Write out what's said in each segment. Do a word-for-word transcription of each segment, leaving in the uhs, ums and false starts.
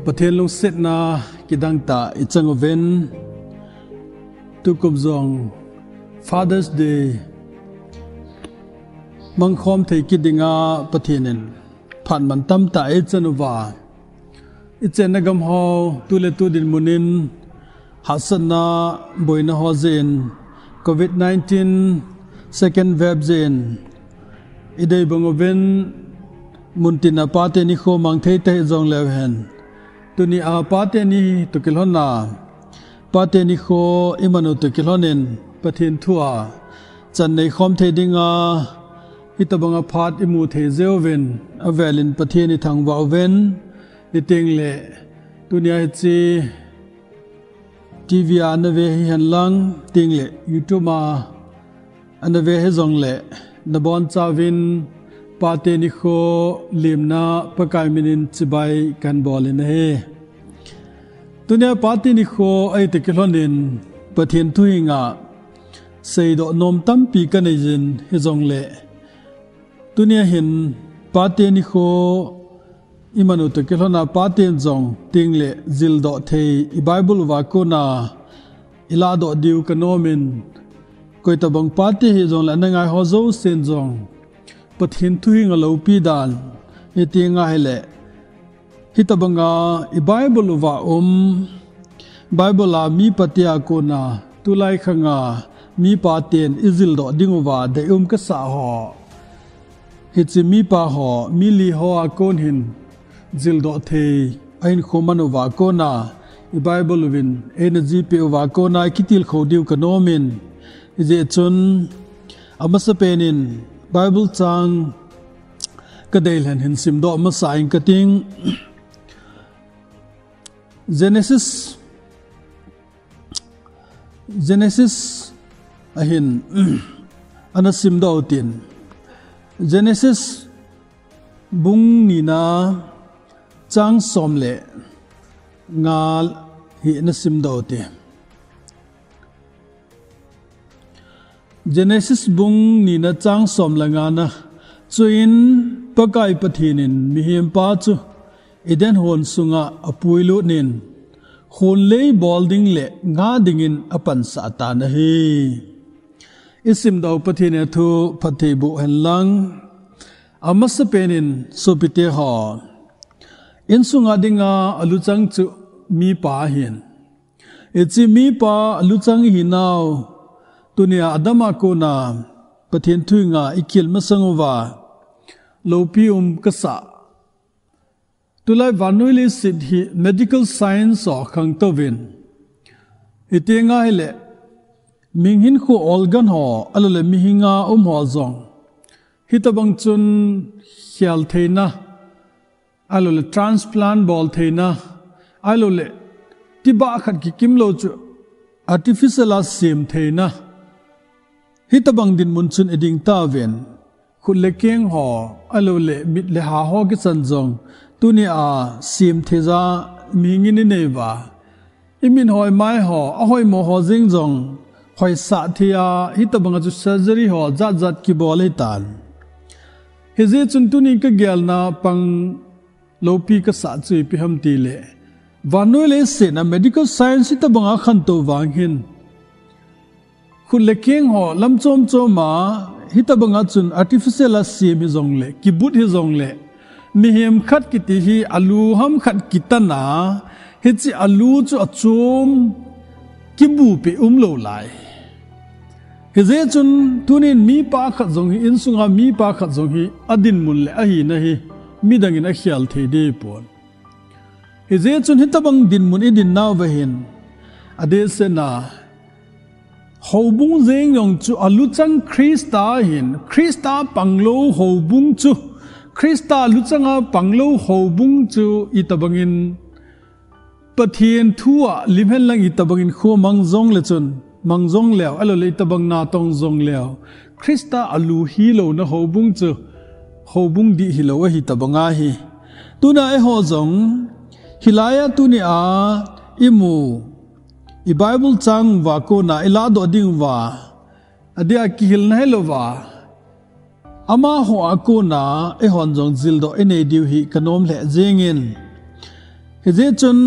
Pathen lungsetna kidang tah i chang uvin, tukum jong Father's Day mangkhom thei kit dinga Pathen in phat mantam tah eichan uva, i chenna gam ho tu le tu dinmun in hahsatna, boina ho jeh in, covid nineteen second wave jeh in, i dei bang uvin, muntin a Pate nikho mang thei tahih jongleu hen, tuni a Pate ni toh kilhon a, Pate nikho i man u toh kilhon in, Pathen thu a chan nei khom thei dinga, hitobang a phat i mu thei jeh uvin, avel in Pathen i thangvah uvin, i ting le, tuni a hiche TV a ana ve hihen lang, ting le YouTube a ana ve hijong le, nabon chauvin Pate nikho lemna Pakai min in chibai kahin bol in ahi. Tuni a Pate nikho ahi toh kilhon in Pathen thuhing a seidoh nom tampi kanei jin hijong le, tuni a hin Pate nikho i man u toh kilhon a Paten jong ting le jildoh thei i Bible uva kona i lahdoh diu kanom in, koi tabang Pate hijong le ana ngai ho jousen jong Pathen thuhing a loupi dan, i ting a hile, hitobang a i Bible uva um, Bible a mipa te a kona tulai khang a mipa ten i jildoh ding uva deium kasah ho, hiche mipa ho, mi li ho a kon hin jildoh thei ahin khoman uva kona, i Bible uvin eina jihpeh uva kona i kitilkhou diu kanom in, hijeh chun amasapen in Bible chang kadei lhon hin simdoh masa ing kating. Genesis, Genesis ahin ana simdoh u tin, Genesis bung nina chang som le nga hi ana simdoh u te. Genesis bung nina chang som le ngana, chuin Pakai Pathen in mihempa chu Eden hon sunga apuilut in, hon lei bol ding le nga dingin apansah tan ahi. I simdoh u Pathen in athu phatthei boh hen lang, amasapen in sopite ho, insunga dinga aluchang chu mipa ahin, hiche mipa aluchang ihinau, tuni a Adam a kona Pathen thuhing a i khel masang uva loupi um kasah, tulai vannoi leiset hi medical science a khangtou vin, i ting a hile, mihing hinkho organ ho, ahilou le mihing a um ho jong hitobang chun khel theina, ahilou le transplant bol theina, ahilou le tibah khat kikim lou chu artificial a sem theina, hitobang dinmun chun i ding tauvin, khut le keng ho, ahilou le mit le ha ho kisan jong, tuni a sem thei ja mihing in i nei uva, i mit hoi mai ho, ahoimo ho jeng jong hoisah thei a, hitobang a chu surgery ho jat jat kibol ahitan. Hijeh chun tuni kagelna pang loupi kasah chu ipi ham tile, vannoi leiset a medical science hitobang a khantou vang hin, khut le keng ho lam chom chom a, hitobang a chun artificial a sem hijong le, kibut hijong le, mihem khat kiti hi alu ham khat kitan a, hiche alu chu achom kibu peh umlou lai. Hijeh chun tunin mipa khat jong hi, insunga mipa khat jong hi, adinmun le ahina hi midang in akhel thei dipon. Hijeh chun hitobang dinmun i dinnau va hin, adehset a, houbung jeng jong chu aluchang Christa ahin, Christa panglou houbung chu, Christa luchang a panglou houbung chu itobang in Pathen thu a lim hen lang itobang in kho mang jong le chun, mang jong leu, ahilou le itobang natong jong leu, Christa alu hilouna houbung chu, houbung dih hilou ahi tobang ahi. Tuna eiho jong, hilai a tuni a i mu, i Bible chang uva kona i lahdoh ding uva, adeh a kihilna hilouva, amaho a kona eihon jong jildoh i nei diu hi kanom lheh jeng in. Hijeh chun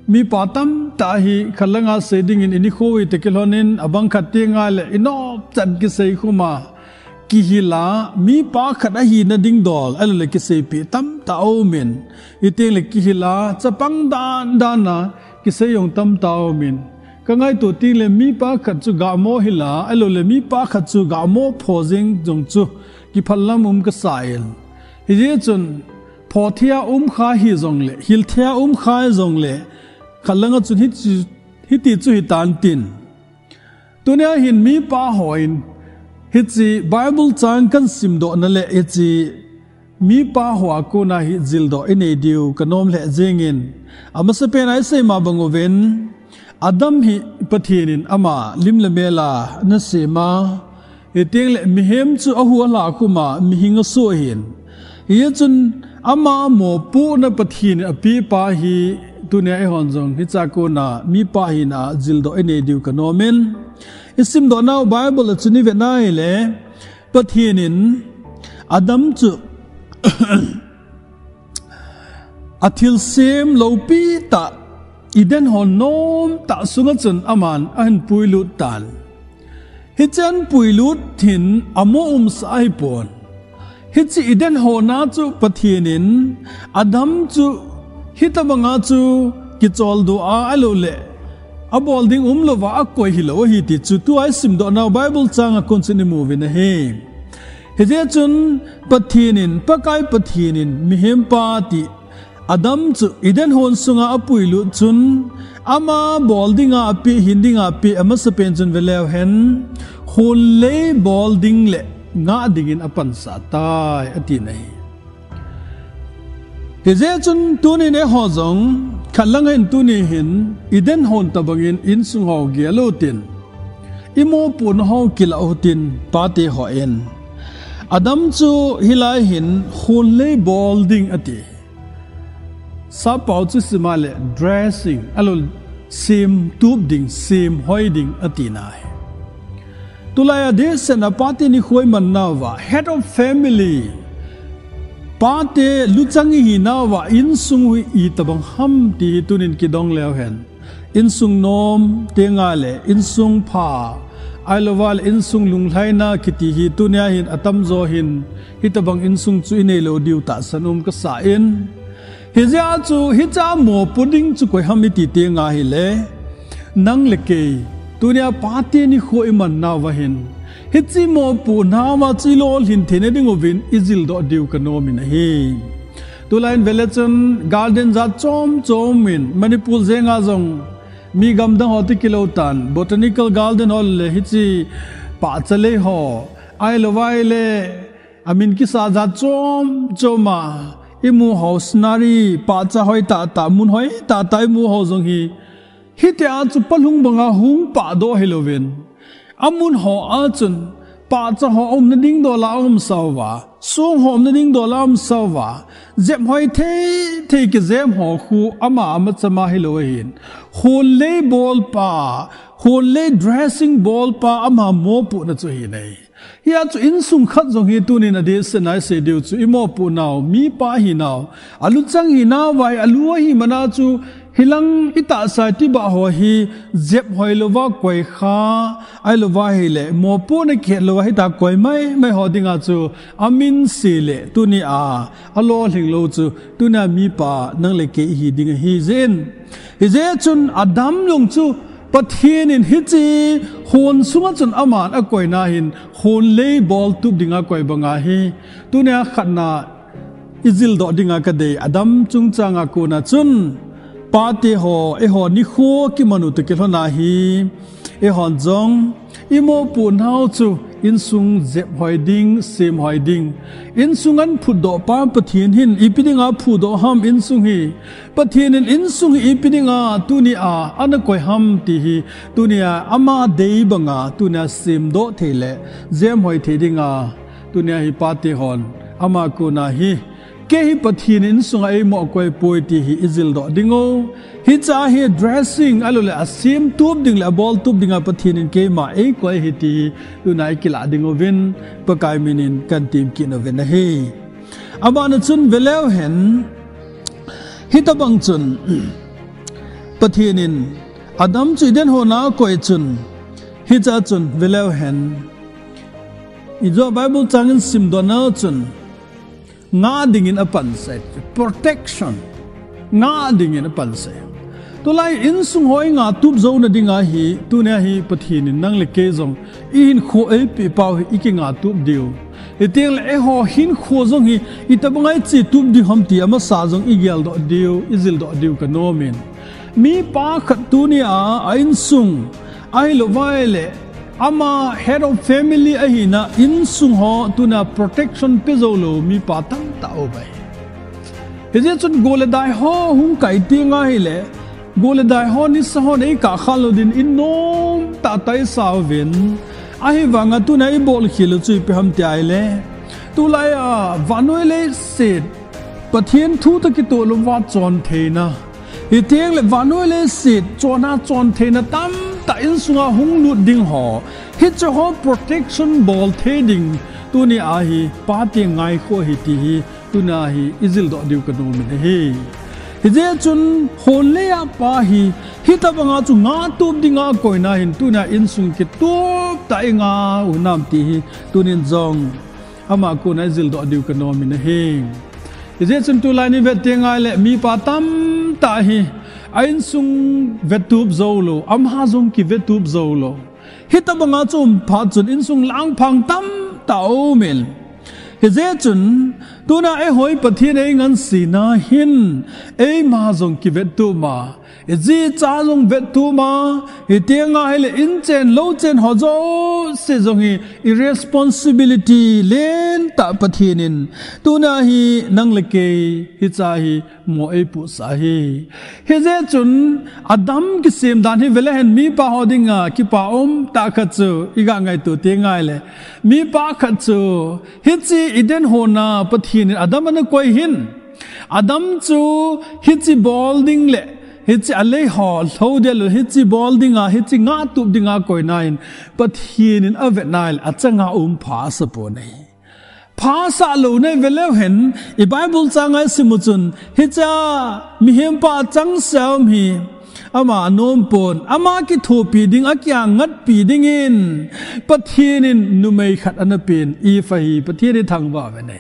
mipa tamtah hi khat langa sei dingin i nikho u hita kilhonin, abang khat tenga le i nop chan kisei khum a, kihil a, mipa khat ahina ding dol ahilou le kiseipeh tamtah aumin, hiti le kihil a, chapang dan dan a kisei jong tamtah aumin, ka ngaito teng le mipa khat chu gamo hil a, ahilou le mipa khat chu gamo pho jeng jong chu kiphat lam um kasa in. Hijeh chun pho thei a um kha hijongle, hil thei a um kha hijongle, khat langa chun hiti, hiti chu hitan tin. Tunia hin mipa hon hiche Bible chang kan simdoh na le hiche mipa hoa kona hi jildoh i nei diu ka nom lheh jengin. Amasapen a i sei ma bang uvin, Adam hi Pathen in ama lim le mel a ana sem a, hiti le mihem chu ahu alha khum a mihing asoh ahin. Hijeh chun ama mopohna Pathen in apeh pa hi tunia eihon jong hichea kona mipa hina a jildoh i nei diu ka nomin. I simdoh nau Bible a chun i vet na hile, Pathen in Adam chu a thilsem loupi tah, Eden hon nom tah sunga chun aman ahin puilut tan. Hiche ahin puilut hin amo umsa ahipon. Hiche Eden hon a chu Pathen in Adam chu hitobanga chu kicholdo a ahilou le abol ding umlouva akoi hilou ahi ti chu tua i simdoh nau Bible chang a kon chun i mu uvin ahi. Hijeh chun Pathen in, Pakai Pathen in mihem pa ti Adam chu Eden hon sunga apuilut chun, ama bol dinga apeh, hin dinga apeh, amasapen chun veleu hen, khonlei bol ding le ngah dingin apansah tai, ati na hi. Hijeh chun tunin eiho jong, khat langa hin tuni hin, Eden hon tobangin insung ho gel utin, i mopohna ho kilah utin, pate hon. Adam chu hilai hin khonlei bol ding ati. Sappao chu sim a le dressing, ahilou le semtup ding, semhoi ding ati na hi. Tulai a dehset a pate nikho i man nauva, head of family, pate luchang i hi nauva, insung u hi itobang ham ti hi tunin kidong leu hen. Insung nom tenga le, insung pha, ahilouva le insung lunglhaina kiti hi tunia hin atamjo hin, hitobang insung chu i neilou diu tahsan um kasa in. Hijeh a chu, hichea mopoh ding chu koi ham i ti tenga hile, nang le kei, tunia pate nikho i man nauva hin, hiche mopohna uva chu i lolhin theina ding uvin i jildoh diu ka nomin ahi. Tulai in vele chun garden jat chom chom in Manipur jenga jong mi gamdang ho toh kilou tan, botanical garden ho le hiche pahcha lei ho, ahilouva le amin kisa jat chom chom a i mu ho scenery, pahcha hoi tahtah, mun hoi tahtah i mu ho jong hi, hitia chu palhung banga hung pahdoh hilouvin, amun ho a chun pahcha ho umna ding dol a umsauva, song ho umna ding dol a umsauva, jep hoi thei thei kijep ho khu ama amachama hilou ahin, khonlei bolpa, khonlei dressing bolpa ama mopohna chu ahi nai. Hia chu insung khat jong hi tunin adehset a i sei diu chu i mopoh nau, mipa hi nau, aluchang hi nauva hi, alu ahi mana chu hilang i tahsa i tibah ho hi jep hoi louva koi kha, ahilouva hile mopohna kihet louva hita koi maimai ho dinga chu amin se le tunia alolhing lou chu tunia mipa nang le kei i hi ding ahi jeh in. Hijeh chun Adam jong chu Pathen in hiche khon sunga chun aman akoina hin khonlei boltup dinga koi banga hi tunia khatna i jildoh dinga kadei Adam chungchanga kona chun pate ho, eiho nikho kiman u toh kilhona hi eihon jong i mopoh nau chu insung jep hoi ding, sem hoi ding. Insung ahin phutdohpa Pathen hin ipi dinga phutdoh ham insung hi. Pathen in insung hi ipi dinga tunia ana koi ham ti hi tunia ama dei banga tunia semdoh thei le jep hoi thei dinga tunia hi pate hon ama kona hi kei hi Pathen in insunga eimo akoi poi ti hi i jildoh ding u. Hichea hi dressing ahilouleh asemtup ding le aboltup dinga Pathen in keima eikoi ahi ti hi tuna i kilah ding uvin Pakai min in kahin temkit uvin ahi. Abana chun veleu hen, Hitabang chun, Pathen in Adam chu Eden hon a akoi chun, hiche a chun veleu hen. Ijo Bible chang in simdoh na chun, nga dingin apansah, protection, nga dingin apansah. Tulai insung ho i nga tup jou na ding ahi, tunia hi Pathen in nang le kei jong i hinkho eipeh pau hi i ki nga tup diu. Hiti le eiho hinkho jong hi itobang a i che tup diu ham ti amasa jong i geldoh diu, i jildoh diu ka nom in. Mipa khat tunia a insung ahilou vai le ama head of family ahina insung ho tunia protection pe jou lou mipa tamtah um ahi. Hijeh chun go le dai ho hung kai teng ahile, go le dai ho nisa hon ei kah khah lou din i nom tah tah i sa uvin. Ahivanga tunia i bol khel u chu ipi ham ti ahile, tulai a vannoi leiset Pathen thu toh kitoh louva chon theina, hiti le vannoi leiset chon a chon theina tamtah insunga hung lut ding ho, hiche ho protection bol thei ding tunia hi pate ngaikhoh ahi ti hi tunia hi i jildoh diu ka nom in ahi. Hijeh chun hon lei a pa hi, hitabanga chu nga tup dinga koina hin tunia insung kitup tah i nga u nam ti hi tunin jong ama kona i jildoh diu ka nom in ahi. Hijeh chun tulai ni vet teng ahile mipa tamtah hi a insung vetup jou lou, ama jong kivetup jou lou. Hitabanga chu um phat chun insung langphang tamtah um in. Hijeh chun tunia eiho hi Pathen ei ngansena hin eima jong kivetup ma, i ji i cha jong vetup ma, hiti nga ahile in chen lou chen ho jouse jong hi i responsibility lentah Pathen in tunia hi nang le kei hiche a hi mo eipuhsah ahi. Hijeh chun Adam kisem dan hi veleu hen mipa ho dinga kipa um tah khat chu i ga ngaito teng ahile, mipa khat chu hiche Eden hon a Pathen in Adam ana koi hin, Adam chu hiche bol ding le hiche alei ho lhou ding lou, hiche bol dinga, hiche nga tup dinga koina hin Pathen in avet na le achanga um pha asa pon ahi. Pha sah lou na veleu hen, i Bible chang a i sim u chun, hiche a mihem pa achangseh a um hi ama anom pon, ama kithopi ding, akiang ngatpi dingin Pathen in numei khat ana pen, Eve ahi, Pathen i thangvah uve.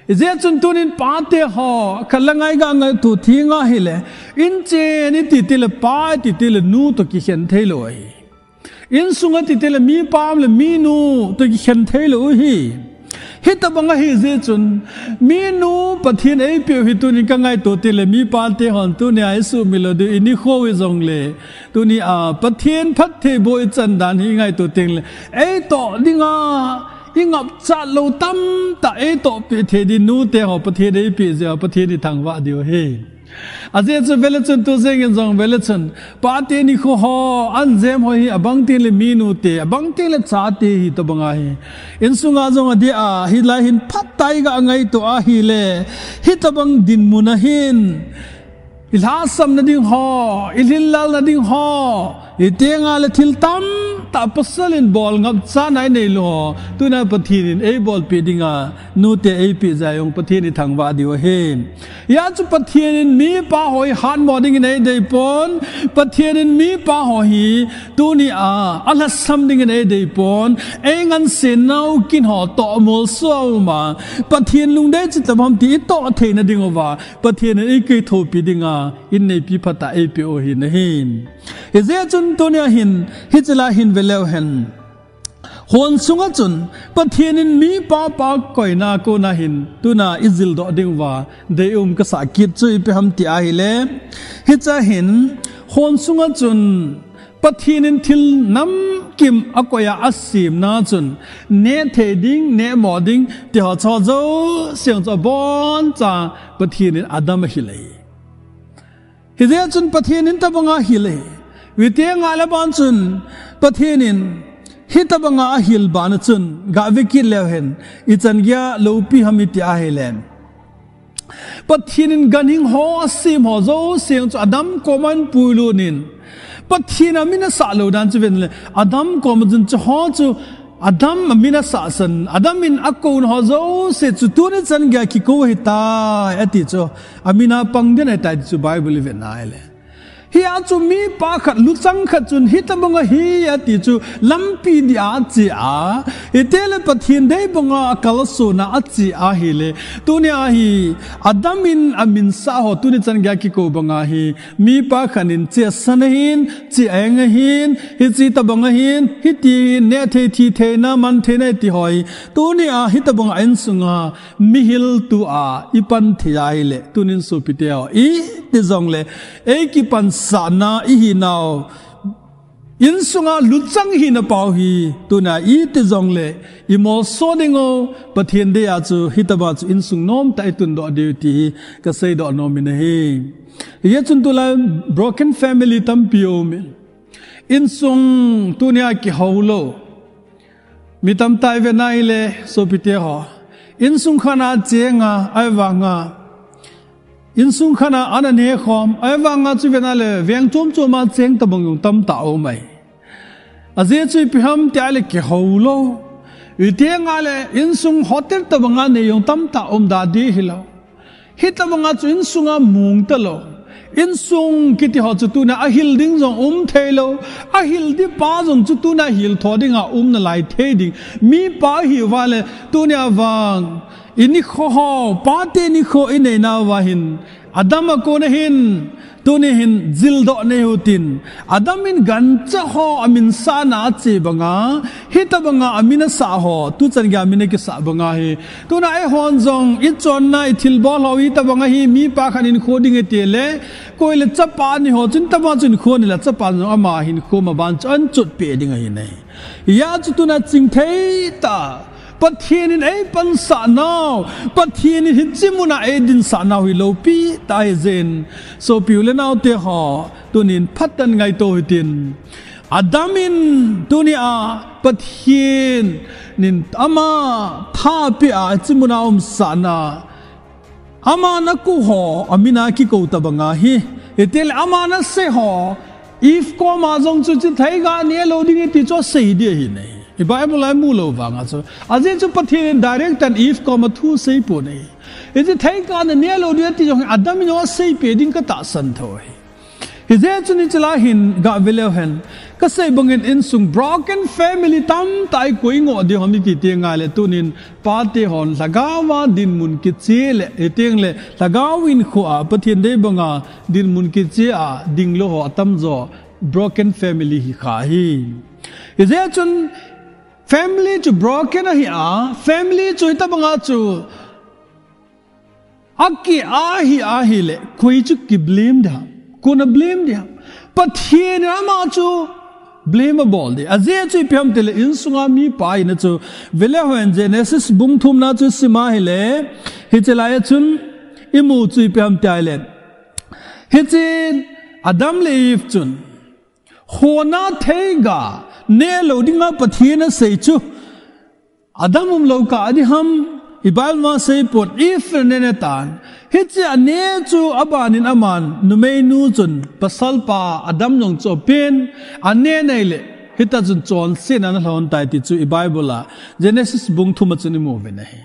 Hijeh chun tunin pate ho, khat le nga i ga ngaito teng ahile, in chen i ti teng le pa, i ti teng le nu toh kikhen theilou ahi. Insung a ti teng le mipa um le minu toh kikhen theilou ahi. Hitabang ahi jeh chun, minu Pathen eipeh u hi tunin ka ngaito teng le mipa te hon tunia i sumil lou diu i nikho hi jongle, tunia Pathen phattheiboh i chan dan hi i ngaito teng le, eitoh dinga i ngapchat lou tamtah eitoh peh thei ding nute ho Pathen eipeh jeh a Pathen i thangvah diu ahi. Ajeh chu veleu chun tu jeng in jong veleu chun, pate nikho ho, anjem ho hi abang teng le minute, abang teng le chate hitobang ahi. Insunga jong adeh a, hilai hin phatah a i ga ngaito ahile, hitobang dinmun a hin i lhahsamna ding ho, i lhinlelna ding ho, hiti nga le thil tamtah pasal in bol ngapchatna i neilou ho, tunia Pathen in eibolpeh dinga nute eipeh jeh a jong Pathen i thangvah diu ahi. Hijeh chun Pathen in mipa ho hi hatmo dingin eidei pon, Pathen in mipa ho hi tunia alhahsam dingin eidei pon, eingansen nau kin ho toh molso a um a, Pathen lungdei chu itabang ham ti i toh theina diuva, Pathen in eikithopi dinga inneipi phatah eipeh u ahi. Hijeh chun tunia hin, hiche lai hin veleu hen. Hon sunga chun, Pathen in mipa pa koina kona hin, tunia i jildoh diuva, deium kasah kit chu ipi ham ti ahile. Hiche a hin, hon sunga chun, Pathen in thil namkim akoiya asemna chun, nehthei ding, nehmo ding, ti ho chu jouse chu aboncha Pathen in Adam ahil ahi. Hijeh chun Pathen in tobanga ahil ahi. Hiti nga le ban chun, Pathen in hitobanga ahil bana chun, gave kit leu hen, ichan geiya loupi ham iti ahile. Pathen in ganhing ho asem ho jouse chu Adam koma ahin puilut in, Pathen a min asah lou dan chu ven le, Adam koma chun chuho chu Adam amin asahsan, Adam in akouna ho jouse chu tuni chan geiya kikou ahitai, ati chu. Amin a pang ding ahitai ti chu Bible i vet na ahile. Hia chu mipa khat, luchang khat chun hitobang ahi ati chu lampi dia ache a, hiti le Pathen deibanga akalsona ache ahile. Tunia hi Adam in amin sah ho tuni chan geiya kikou banga hi mipa khat in chesa ahin, che-eng ahin, hiche tobang ahin, hiti hin, neh thei, thi theina, man theina ti ho hi. Tunia hitobanga insunga mihil tua i pan thei ahile, tunin sopite ho, iti jongle, ei kipansahna i hinau, insunga luchang hina pau hi, tuna iti jongle, i molso ding u, Pathen deia chu, hitobang chu insung nomtah i tundoh diu ti hi, kaseidoh nom in ahi. Hijeh chun tulai broken family tampi aumin. Insung tunia kihou lou. Mi tamtah i vet na ahile, sopite ho. Insung khat a cheng a, ahivanga. Insung khat a ana nekhom, ahivanga chu vet na le, veng chom chom a cheng tobang jong tamtah aum ahi. Ajeh chu ipi ham tia le kihou lou. Iti jongle, insung hotel tobanga nei jong tamtah um da ding hilou. Hitobanga chu insunga mong talou. Insung kiti ho chu tuna ahil ding jong um thei lou. Ahil ding pa jong chu tuna hil tho dinga um nalai thei ding. Mipa ihiuva le tunia vang. I nikho ho, pate nikho i neinauva hin. Adam a kona hin. Tuni hin jildoh nei utin. Adam in gancha ho amin sahna ache banga, hitobanga amin asah ho, tuchan geiya amin akisah banga hi. Tuna eihon jong, i chonna, i thilbol ho, hitobang ahi, mipa khat in kho ding iti le, koi le chapa ni ho, chun tobang chun kho ni le chapa jong ama hin kho ma ban chu an chotpeh ding ahi nai. Hia chu tuna chingthei tah. Pathen in ei pansah nau, Pathen in hiche muna ei dinsah nau hi loupi tah ahi jeh in. Sopi u le naote ho, tunin phatah in ngaito hitin. Adam in tunia Pathen in ama tha apeh a, hiche muna umsahna. Aman akou ho, amin a kikou tobang ahi. Hiti le aman asei ho, Eve koma jong chu hiche theiga neh lou ding iti chu asei ding ahi nai. I Bible a imu lou vanga chu. Ajeh chu Pathen in direct in Eve koma thu asei pon ahi. Hiche theiga naneh lou ding ati jong hi Adam in jong aseipeh ding katahsan thou ahi. Hijeh chun hiche lai hin gah ve leu hen. Kasei bangin insung broken family tamtah i koi ngoh ding ham iti ti ngai le tunin pate hon lhagao a dinmun kiche le, hiti jongle lhagao in kho a, Pathen dei banga dinmun kiche a, ding lou ho atamjo, broken family hi kha hi. Hijeh chun family chu broken ahi a, family chu hitobanga chu Aki ahi, ahile, koi chu ki blame ding ham. Koi na blame ding ham. Pathen in ama chu blame abol ding. Ajeh chu ipi ham itile insunga mipa hina chu. Ve leu hen Genesis bung thumna chu sim a hile. Hiche lai a chun imu chu ipi ham itile. Hichun Adam le Eve chun. Hona theiga, neh lou dinga Pathen asei chu. Adam umlou kah a ding ham, i Bible ma seipon Eve in aneh tan. Hiche aneh chu abanin aman, numeinu chun, pasalpa Adam jong chu apen, aneh nai le, hita chun chonsetna ana lhon tai ti chu i Bible a, Genesis bung thum a chun imu uve ahi.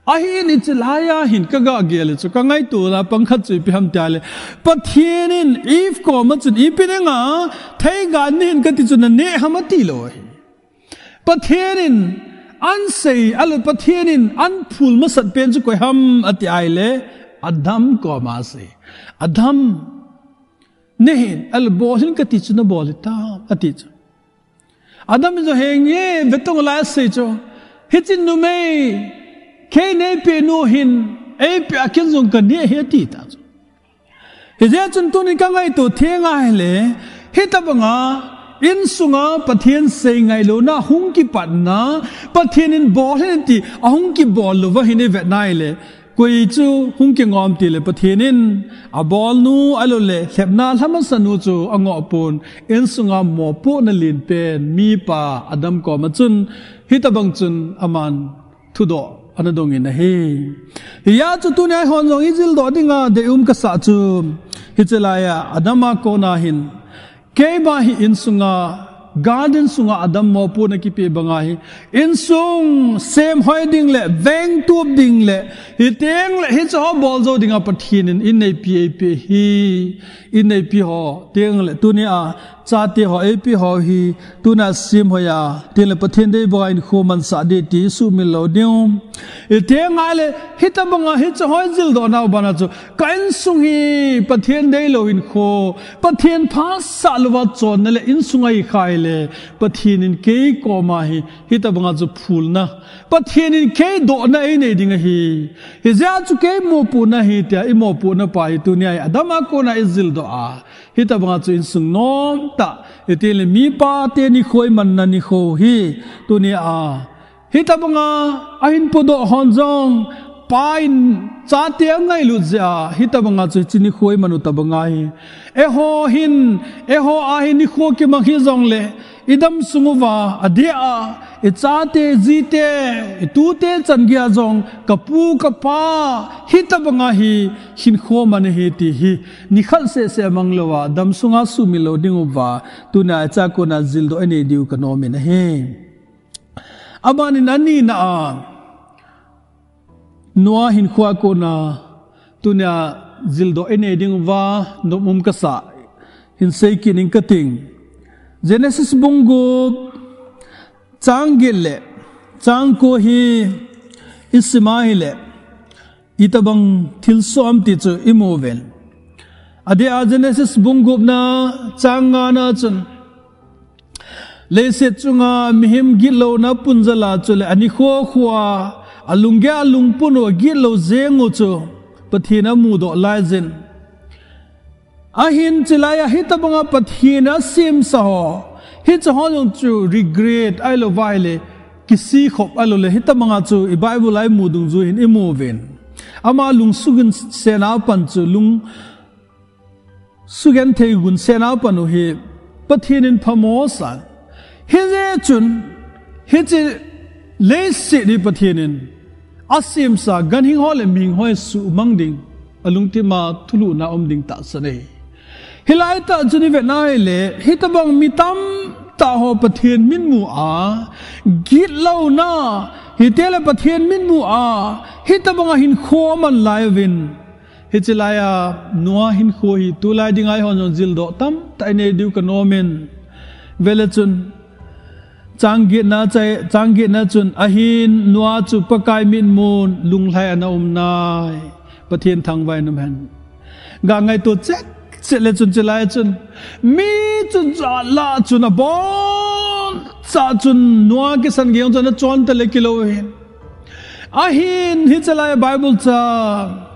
Ahin hiche lai a hin kagah gel le chu, kangaito na pang khat chu ipi ham itile, Pathen in Eve koma chun ipi dinga, theiga neh in kati chu naneh ham atilou ahi. Pathen in ahin sei, ahilou Pathen in ahin phul masat pen chu koi ham ati ahile, Adam koma asei. Adam, neh in, ahilou bol in kati chu nabol hitam, ati chu. Adam in jong henge, vetong lai asei chu. Hiche numei, kei neipeh nu hin, eipeh a ken jong kaneh ahi ati ta chu. Hijeh chun tunin kangaito theng ahile, hitobanga, insunga Pathen sei ngailouna hung kipatna, Pathen in bol hen ti, ahung kibol louva hin ivet na ahile, koi chu hung kingom tile Pathen in, abolnu ahilou le, lhepna lha masanu chu angoh pon, insunga mopohna lenpen, mipa Adam koma chun, hitobang chun aman, thudoh ana dongin ahi. Hia chu tunia eihon jong ijildoh dinga deium kasah chu. Hiche lai a Adam a kona hin. Keima hi insunga garden sunga adam mopohna kipe banga hi, insung semhoi ding le vengtup ding le, hiteng le hiche ho bol jou dinga Pathen in inneipi eipe hi, inneipi ho teng le tunia chate ho eipe ho hi, tuna semhoi a, teng le Pathen dei banga hinkho mansah ding ti sumil lou ding. Hiteng le, hitabanga hiche ho jildoh nau bana chu, ka insung hi Pathen deilou hinkho, Pathen phasah louva chonna le insung ahi kha le, Pathen in kei koma hi, hitabanga chu phulna, Pathen in kei dohna einei ding ahi. Hijeh a chu kei mopohna ahi tia, imopohna pa hi tunia hi, adam a kona ijildoh a. Hitabanga chu insung nomtah, hiteng le mipa te nikho imanna nikho hi, tunia. Hitabanga ahin podoh hon jong, pa in chate angailut jeh a, hitabanga chu hiche nikho iman u tabanga hi. Eiho hin, eiho a hin nikho kimang hijong le, idam sung uva, adeh a, ichate, jite, itute chan geiya jong, kapu, kapa, hitabanga hi, hinkho man ahi ti hi, nikhat seh seh mang louva, dam sunga sumil lou ding uva, tunia hiche a kona jildoh inei diu kanom in ahi. Abanin anina a, Noah hinkho a kona, tunia jildoh inei ding uva, nom um kasa, hin sei kit ing kating. Genesis bung gup, chang get le, chang ko hi, isim a hile, itabang thilsoh ham ti chu imu uvin. Adeh a Genesis bung gupna, chang ngana chun, leiset chunga mihem gitlouna punjal a chule anikho kho a, alunggel a lungput u agitlou jeng u chu Pathen in amudoh laiyin. Ahin chulai a hitabanga Pathen in asemsa ho, hiche ho jong chu regret ahilouva ahile, kisikhop ahilou le, hitabanga chu i Bible a imu dungjuiyin imu uvin. Ama lung sugensen a pat chu lung sugenthei gunsen a pat u hi Pathen in phamo asan. Hijeh chun, hiche leiset hi Pathen in asemsa, ganhing ho le mihing ho hi suhmang ding, alungthim a thulhuhna um ding tahsan ahi. Hilai tah chun ivet na hile, hitabang mi tamtah ho Pathen mitmu a, gitlouna, hiteng le Pathen mitmu a, hitabanga hinkho aman lai uvin. Hiche lai a Noah hinkho hi tulai dinga eihon jong jildoh tamtah inei diu kanom in. Vele chun, chang getna chai, chang getna chun ahin Noah chu Pakai mitmun lunglhai ana um nai. Pathen thangvah in umhen. Ga ngaito cheh cheh le chun chulai chun, mi chun jat lah chun aboncha chun Noah kisan gei chun ana chon ta le kilou hin. Ahin, hiche lai Bible chang,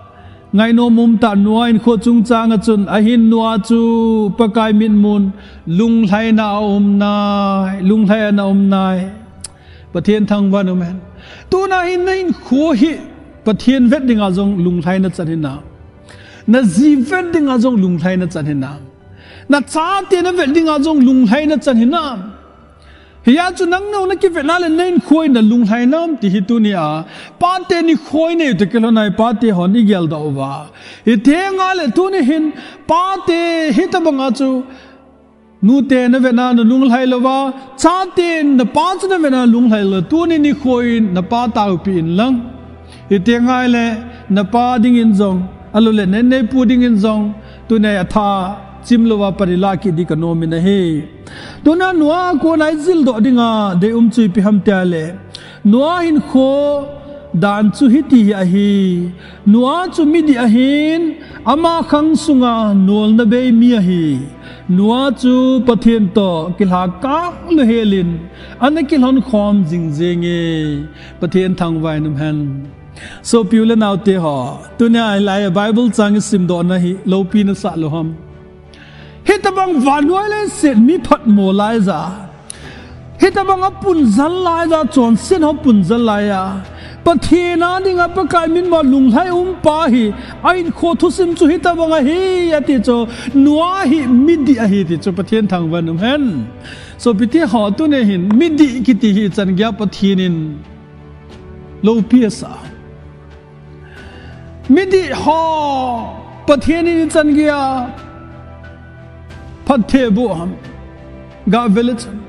ngainom umtah Noah hinkho chungchang a chun, ahin Noah chu Pakai mitmun lunglhaina a um nai, lunglhai ana um nai. Pathen thangvah in umhen. Tuna hin na hinkho hi Pathen vet dinga jong lunglhaina chan hinam? Na ji vet dinga jong lunglhaina chan hinam? Na chate na vet dinga jong lunglhaina chan hinam? Hia chu nang nao na kivetna le na hinkho hi na lunglhai nam ti hi tunia, pate nikho inei u toh kilhon a hi pate hon igeldoh uva. Hiteng le tuni hin, pate hitabanga chu, nute na vetna na lunglhai louva, chate na pa chu na vetna lunglhai lou, tuni nikho hi na pa taopi inlang. Hiteng le, na pa dingin jong, ahilou le, na inneipu dingin jong, tunia atha chim louva pan ilah kit ding kanom in ahi. Tuna Noah a kona ijildoh dinga deium chu ipi ham tia le, Noah hinkho dan chu hiti hi ahi. Noah chu midih ahin, ama khang sunga nolna bei mi ahi. Noah chu Pathen toh kilhakang lou helin, ana kilhon khom jingjing e. Pathen thangvah in umhen. Sopi u le naote ho, tunia hilai a Bible chang isimdohna hi loupi nasah lou ham? Hitabang vannoi leiset mi phatmo laiya, hitabang a punjal laiya, chonset ho punjal laiya, Pathen a dinga Pakai mitmu a lunglhai um pa hi, a hinkho thusim chu hitabang ahi ati chu, Noah hi midih ahi ti chu Pathen thangvah in umhen. Sopite ho, tuni hin midih kiti hi ichan geiya Pathen in loupi asa. Midih ho Pathen in ichan geiya phatthei boh ham? Ga vele chun,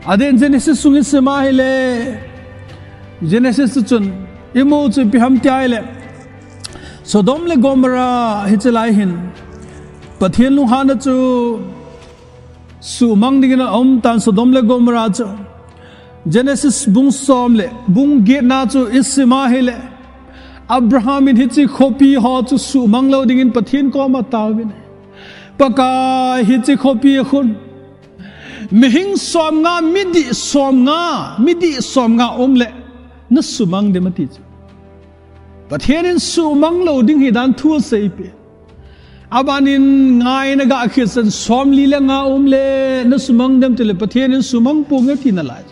Adeh in Genesis sung isim a ahile, Genesis chun imu chu ipi ham tia ahile, Sodom le Gomorrah hiche lai hin Pathen lunghanna chu suhmang dingin aum tan. Sodom le Gomorrah chu Genesis bung som le bung get na chu isim a ahile, Abraham in hiche khopi ho chu suhmang lou dingin Pathen koma ataovin, Pakai, hiche khopi a khun mihing somnga, midih somnga, midih somnga um le nasumang dem ati chu. Pathen in suhmang lou ding hidan thu aseipi. Aban in ngaina gah khit san, somli le nga um le nasumang dem tile Pathen in sumang ponge ati nalai.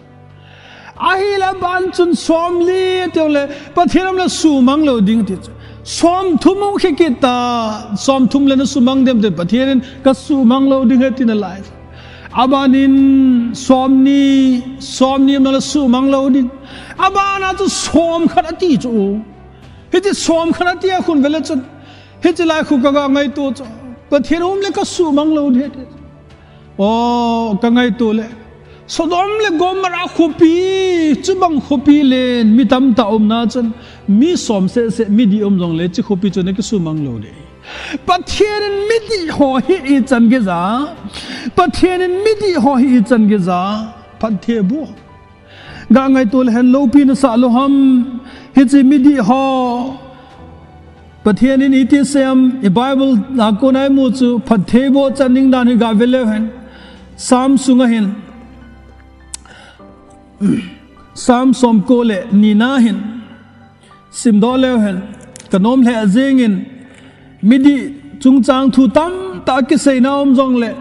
Ahile aban chun somli ati le Pathen um le sumang lou ding ati chu. Somthum um khikit ta, somthum le nasumang dem tile Pathen in kasuhmang lou ding ahi ati nalai. Aban in somni, somni um le suhmang lou ding. Aban a chu somkhat ati chu. Hiche somkhat ati a khun vele chun, hiche lai khu kaga ngaito chu, Pathen um le kasuhmang lou ding ati. O, kangaito le, Sodom le Gomorrah khopi, chubang khopi len mi tamtah umna chun, mi som seh seh, midih um jongle hiche khopi chu nakisuhmang lou ding. Pathen in midih ho hi ichan geija, Pathen in midih ho hi ichan geija, phatthei boh. Ga ngaito le hen, loupina sah lou ham, hiche midih ho. Pathen in iti asei em, i Bible a kona imu chu, phatthei boh chan ding dan hi gave leu hen. Psalm sunga hin, Psalm somko le ni na hin simdoh leu hen, kanom lheh jengin, midih chungchang thu tamtah kiseina um jongle,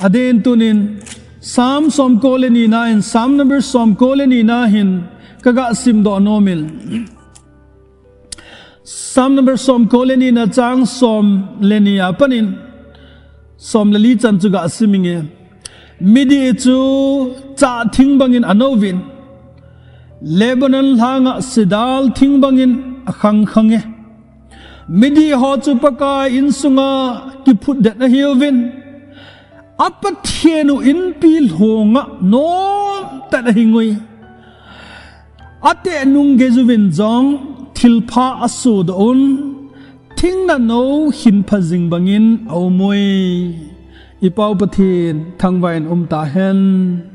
adeh in tunin, Psalm somko le ni na hin, Psalm number somko le ni na hin, kaga simdoh nomin. Psalm number somko le ni na chang som le ni a panin, som le li chan chu ga siminge. Midih chu chah thing bangin anouvin, Lebanon lhanga sidal thing bangin akhang khange. Midih ho chu Pakai insunga kiphutdet ahiuvin, a Pathen u inpi lhonga nomtah in ahingui. Ateh nung geijuvin jong thilpha asodoh un, thingna nou hinpha jing bangin aumui. I Pau Pathen thangvah in umtahen.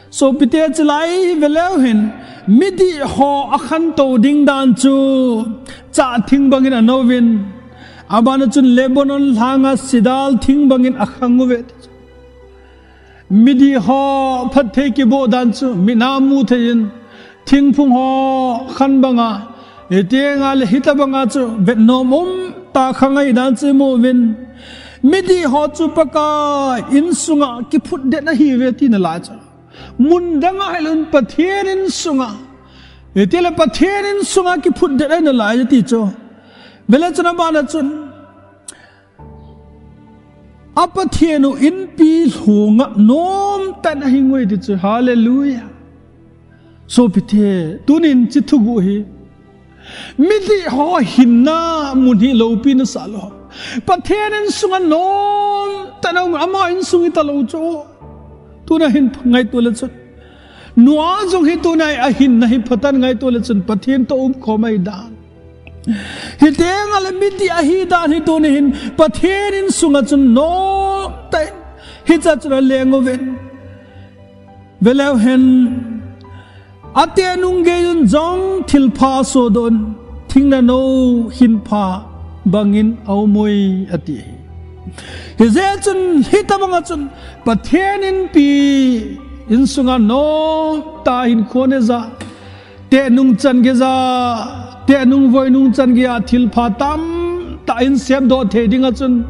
Sopite, chulai veleu hin, midih ho akhantou ding dan chu, chah thing bangin anouvin, abana chun Lebanon lhanga sidal thing bangin akhang uve. Midih ho phatthei kiboh dan chu, mit a muthei in, thingphung ho khan banga, iti ngal hitobanga chu, vetnom umtah khang ahi dan chu imu uvin. Midih ho chu Pakai insunga kiphutdet ahiuve tina lai chu. Mun danga hilou in Pathen insunga. Itile Pathen insunga kiphutdet ahi nalai ti chu. Vele chun abana chun, a Pathen u inpi lhonga nomtah in ahingui ti chu. Hallelujah. Sopite, tunin hiche thuguh hi, midih ho hinna mun hi loupina sah lou. Pathen insunga nomtah in aum, ama insung hita lou chu. Tuna hin ngaito le chun, Noah jong hi tuna ahinna hi phatan ngaito le chun Pathen toh umkhom ahi dan. Hiti ngal le midih ahi dan hi tuni hin Pathen insunga chun nomtah in hicha chun aleng uvin. Veleu hen, ateh nung geijun jong thilpha asodoh un, thingna nou hinpha bangin aumui ati. Hijeh chun hitobanga chun Pathen inpi insunga nomtah in hinkho neija, teh nung chan geija, teh nung voi nung chan geija thilpha tamtah in semdoh thei dinga chun,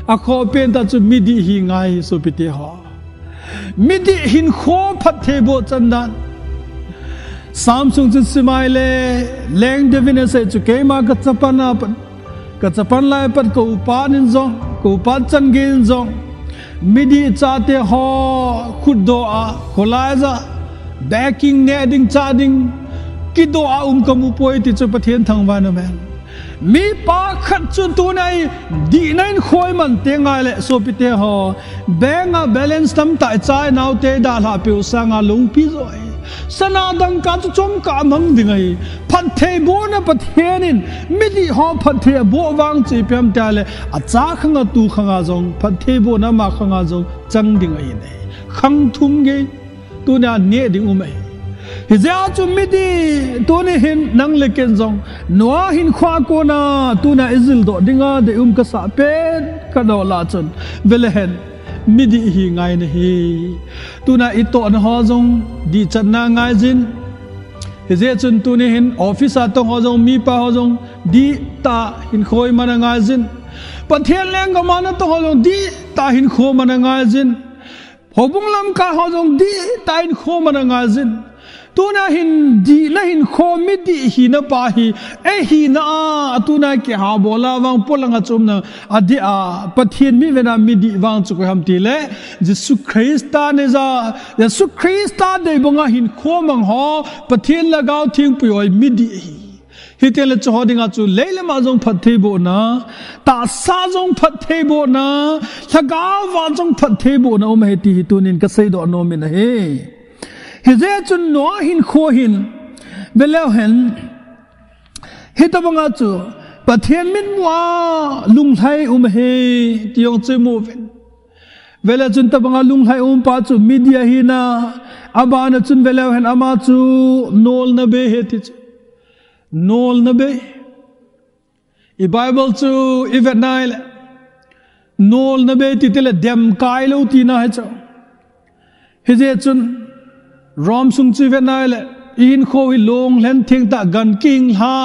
akhoh pentah chu midih hi ngai sopite ho. Midih hinkho phatthei boh chan dan. Psalm sung chun simai le, Leng David in asei chu, keima kachapan a pat, kachapan lai pat ka upa in jong, ka upa chan gei in jong, midih chate ho khutdoh a, kholai ja, begging, neh ding chah ding, kidoh a um kamu poi ti chu Pathen thangvah in um hen. Mipa khat chu tuna i dihna in khoi man te ngai le sopite ho. Bank a balance tamtah i cha i naote i dalhah peh u sanga lungpi jo ahi. Sana dangka chu chomkha mang ding ahi. Phattheibohna Pathen in midih ho phatthei aboh vang chu ipi ham tia le, acha khanga tu khanga jong phattheibohna ama khanga jong chang ding ahi ne. Khang thum gei. Tunia neh ding um ahi. Hijeh a chu midih tuni hin nang le ken jong Noah hinkho a kona tunia i jildoh dinga deium kasah pen ka doh lah chun, vele hen, midih hi ngai nahi. Tunia i tohna ho jong dihchatna ngai jin. Hijeh chun tuni hin office a tong ho jong, mipa ho jong dihtah hinkho i man a ngai jin. Pathen lenggam a na tong ho jong dihtah hinkho man a ngai jin. Houbung lamkai ho jong dihtah hinkho man a ngai jin. Tuna hin dihna hinkho midih hina pa hi, ei hina a, tuna kihabol a vang polanga chomna, adeh a, Pathen mi vena midih vang chu koi ham tile, Jesu Christa neija, Jesu Christa dei banga hinkho mang ho, Pathen Lhagao Thengpi hoi midih ahi. Hiti le chu ho dinga chu leilam a jong phattheibohna, tahsa jong phattheibohna, Lhagao a jong phattheibohna um ahi ti hi tunin ka seidoh nom in ahi. Hijeh chun Noah hinkho hin, veleu hen, hitobanga chu Pathen mitmu a lunglhai um ahi ti jong chu imu uvin. Vele chun tobanga lunglhai um pa chu midih ahina, abana chun veleu hen ama chu nolna bei ahi ti chu. Nolna bei. I Bible chu i vet nai le, nolna bei ti tile demkai lou tina ahi chu. Hijeh chun Rome sung chu i vet nai le, i hinkho hi lunglhen thengtah gan kinglha,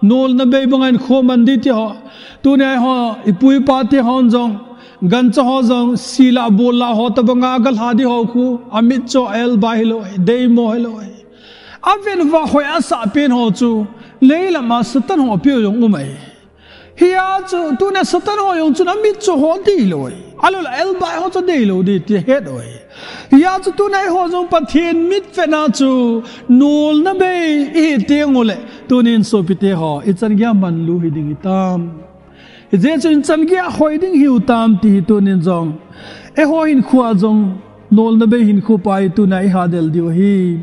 nolna bei banga hinkho man ding ti ho. Tunia ho, i pu i pa te hon jong, gancha ho jong, sila bolla ho tobanga galha ding ho khu, amitcho elbai hilou, deimo hilou. Aven va hoi asah pen ho chu, leilam a Satan ho peh u jong um ahi. Hia chu, tuna Satan ho jong chun amitcho ho deilou ahi. Alou le elbai ho chu deilou ding ti het u ahi. Hia chu tuna eiho jong Pathen mitvet a chu, nolna bei ihi teng ule, tunin sopite ho, i chan geiya manlu hiding hitam. Hijeh chun i chan geiya hoi ding hiu tam ti hi tunin jong, eiho hinkho a jong nolna bei hinkho pa hi tuna i hadel diu ahi.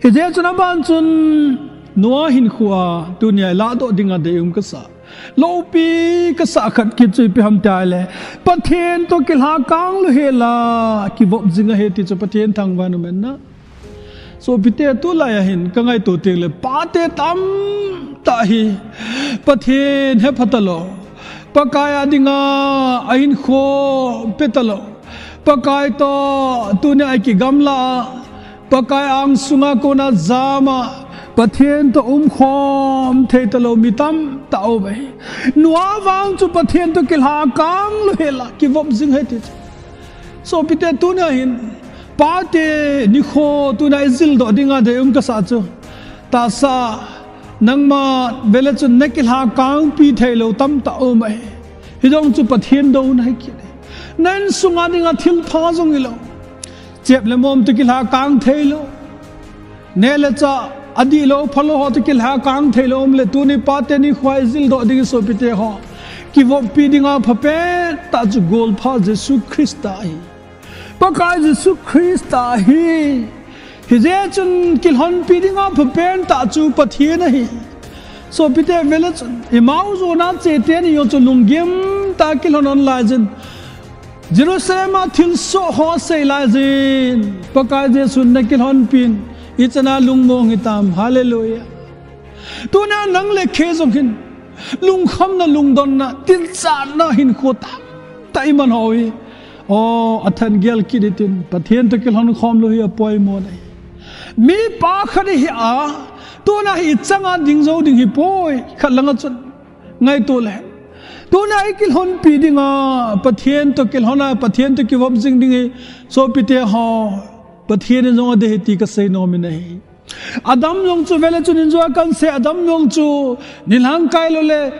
Hijeh chun aban chun Noah hinkho a tunia i lahdoh dinga deium kasah, loupi kasah khat kit chu ipi ham tia le, Pathen toh kilhakang lou hela, kivop jing ahi ti chu Pathen thangvah in um hen na. Sopite, tulai a hin ka ngaito teng le pate tamtah hi Pathen hepha talou, Pakai a dinga ahinkho pe talou, Pakai toh tunia akigamla a, Pakai angsunga kona jama, Pathen toh umkhom thei talou mi tamtah um ahi. Noah vang chu Pathen toh kilhakang lou hela, kivop jing ahi ti chu. Sopite, tunia hin pate nikho tuna i jildoh dinga deium kasah chu, tahsa, nangma vele chun na kilhakangpi theilou tamtah um ahi. Hijong chu Pathen douna ahi kit e. Na insunga dinga thilpha jong hilou, chep le mom toh kilhakang theilou, neh le chah, adihlou phalou ho toh kilhakang theilou um le, tuni pate nikho a i jildoh ding sopite ho, kivoppi dinga phapen tah chu golpha Jesu Christa ahi. Pakai Jesu Christa ahi. Hijeh chun kilhonpi dinga phapen tah chu Pathen ahi. Sopite, vele chun Emmaus jona che teni jong chu lunggim tah a kilhon lhon laijin, Jerusalem a thilsoh ho asei laijin, Pakai Jesun na kilhonpin, ichan a lungmong hitam. Hallelujah. Tuna nang le kei jong hin lungkhamna, lungdonna, tinchatna hinkho tamtah i man ho hi, o, athan gel kit hitin, Pathen toh kilhon khom lou hi apoimo ahi. Mipa khat ihi a, tuna hi i changa ding jou ding hipoi, khat langa chun ngaito le. Tuna i kilhonpi dinga, Pathen toh kilhon a, Pathen toh kivop jing ding hi, sopite ho, Pathen in jong adei ahi ti ka seinom in ahi. Adam jong chu vele chun injo a kan sei, Adam jong chu nilhang kai lou le,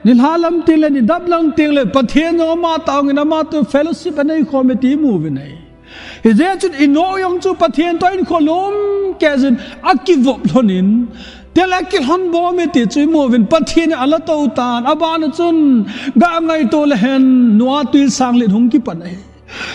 nilhah lam teng le, nidap lam teng le, Pathen jong ama tah a hungin ama toh fellowship anei khom e ti imu uvin ahi. Hijeh chun Enoch jong chu Pathen toh ahinkho lom keh jin akivop lhonin, Tile kilhon bom e ti chu imu uvin, Pathen in ala tou tan, abana chun ga ngaito le hen Noah tui sang len hung kipan ahi.